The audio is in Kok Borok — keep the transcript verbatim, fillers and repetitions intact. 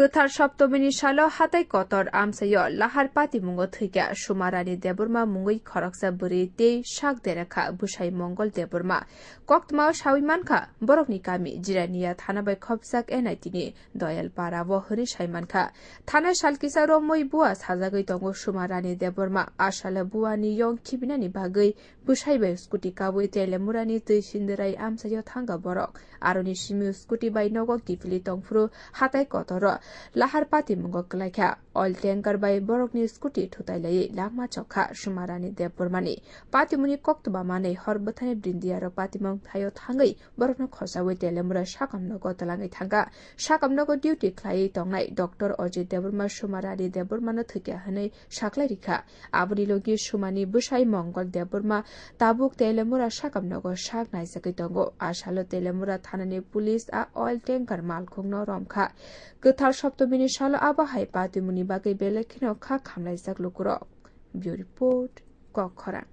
Kwthar Saptomini salo hatai kotor amchaio lahar patimungo thwikha Sumarani Debbarma mungwi khoroksa bwrwi tei sak derakha bwsai Mongol Debbarma. Koktwmao sawi mankha, borokni kami Jirania thana bai khopjak N I T ni Doyal Para o hwnwi sai mankha. Thana sal kisa romwi bua sajagwi tongo Sumarani Debbarma. A salo buani yong khibinani bagwi bwsai bai scooty kabwi Telemurani twi sindirai amchaio thangkha borok. Aroni simi scooty bai nogo kiphilwi tongphuru hatai kotoro lahar patimungo kwlaikha. Oil tanker bai borokni scooty thutai laiwi langma chokha Sumarani Debbarmani. Patimungni koktwma manwi hor bwthani brindiaro patimung thaio thangwi borokno khosawi Telemura sakam nogo twlangwi thangkha. Sakam nogo duty khlaiwi tongnai Doctor Ajit Debbarma Sumarani Debbarmano thwikha hwnwi saklai rikha. Aboni logi Sumani bwsai Mongol Debbarma tabuk Telemura sakam nogo sak naijagwi tongo. A salo Telemura thanani police a oil tanker malkhungno romkha. Kwthar Saptomini salo abo hai patimungni bagwi belai kheno kha khamlaijak lukurok. Bureau Report, Kokkhorang.